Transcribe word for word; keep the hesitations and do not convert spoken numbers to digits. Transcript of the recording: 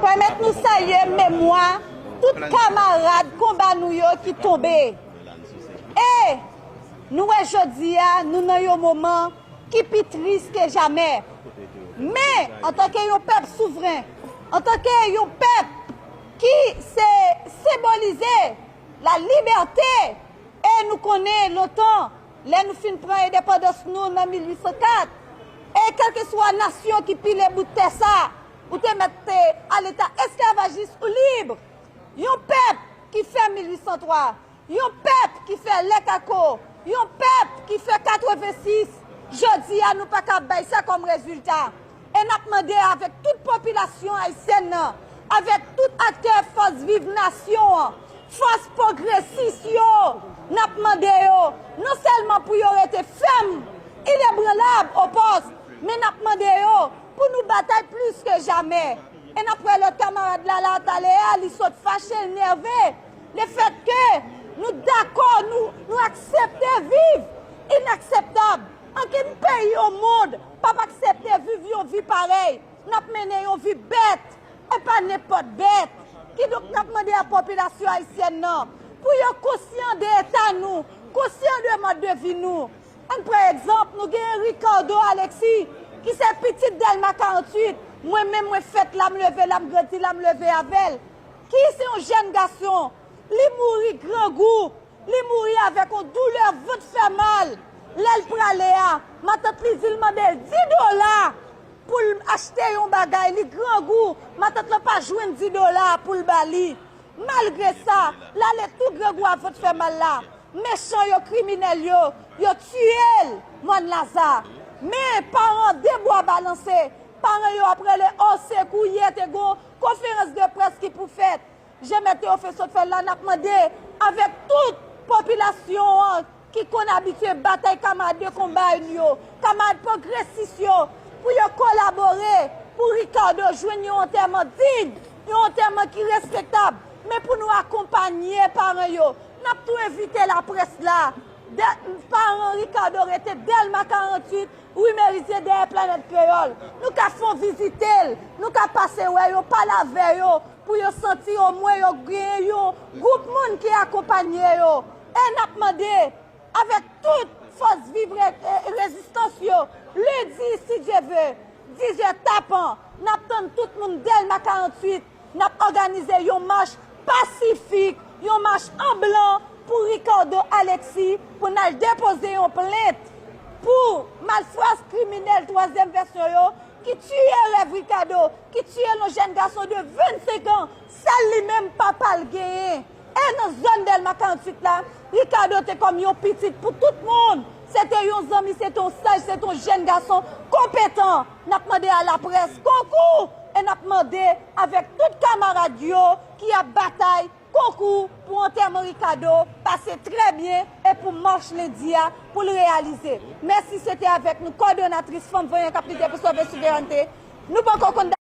Pèmèt nou salye memwa tout kamarad konba nou yo ki tonbe. E nou wè jodi a, nou nan yon moman ki pi tris ke jamè. Men, antanke yon pèp souvren, antanke yon pèp ki se senbolize la libète, e nou konnen lontan, lè nou fin pran endepandans nou nan mil uit san kat, e kèlkeswa nasyon ki pile bout tè sa, ou te mèt te a leta esklavajis ou lib. Yon pèp ki fè mil uit san twa, yon pèp ki fè lè kako, yon pèp ki fè katrevensis, jodi a nou pa ka bay sa kòm rezilta. E n ap mande avèk tout popilasyon ayisyèn nan, avèk tout aktè fòs viv nasyon an, fòs pwogresis yo, n ap mande yo, non sèlman pou yo rete fèm, inebranlab o pòs, men n ap mande yo pou nou batay plis ke jamè. E n ap wè lòt kamarad la, la, talè a, li sot fache, l nève. Lefètke nou dakò, nou, nou aksepte viv inakseptab. Ankenn peyi o mond p ap aksepte viv yon vi parèy. N ap mennen yon vi bèt, e pa nenpòt bèt. Kidonk, n ap mande a popilasyon ayisyèn nan pou yo konsyan de eta nou, konsyan de mòd de vi nou. Ann pran egzanp, nou genyen Ricardo Alexis, ki se pitit Dèlma karanntuit. Mwen menm, mwen fèt la, m leve la, m grandi la, m leve avè l. Ki se yon jèn gason, li mouri grangou, li mouri avèk yon doulè vant fè mal. Lè l prale a, matant li di l mande l dis dola pou l achte yon bagay, li grangou, matant lan pa jwenn dis dola pou l ba li. Malgre sa, l ale tou grangou a vant fè mal la. Mechan yo, kriminèl yo, yo tiye l, mòn Laza. Men paran de bwa balanse, paran yo ap rele o sekou. Yè te gon konferans de près ki pou fèt. Jemèt yo fè sot fè la, n ap mande avèk tout popilasyon an ki konn abitye batay kamarad de konba yo, kamarad pwogresis yo, pou yo kolabore pou Ricardo jwenn yon antèman dign, yon antèman ki respektab. Men pou nou akonpanye paran yo, n ap tou envite laprès la. Dè, paran Ricardo rete Dèlma karanntuit, ri Merizyen, dèyè Planèt Kreyòl. Nou ka fè yon vizite l, nou ka pase wè yo, pale avè yo, pou yo santi omwen yo gen yon gwoup moun ki akonpanye yo. E n ap mande avèk tout fòs viv re-, e, rezistans yo, lendi, si Dye ve, diz è tapan, n ap tann tout moun Dèlma karanntuit. N ap òganize yon mach pasifik, yon mach an blan pou Ricardo Alexis, pou n al depoze yon plent pou malfwa kriminèl twazyèm vèsyon yo ki tiye rèv Ricardo, ki tiye yon jèn gason de vennsenk an, sèl li menm papa l genyen. E nan zòn Dèlma karanntuit la, Ricardo te kòm yon pitit pou tout moun. Se te yon zanmi, se te yon saj, se te yon jèn gason konpetan. N ap mande a laprès konkou e n ap mande avèk tout kamarad yo ki ap batay konkou pou antèman Ricardo pase trè byen e pou mach lendi a pou l reyalize. Mèsi, se te avèk nou kòdonatris Fanm Vanyan k ap lite pou sove souverènte. Nou poko konn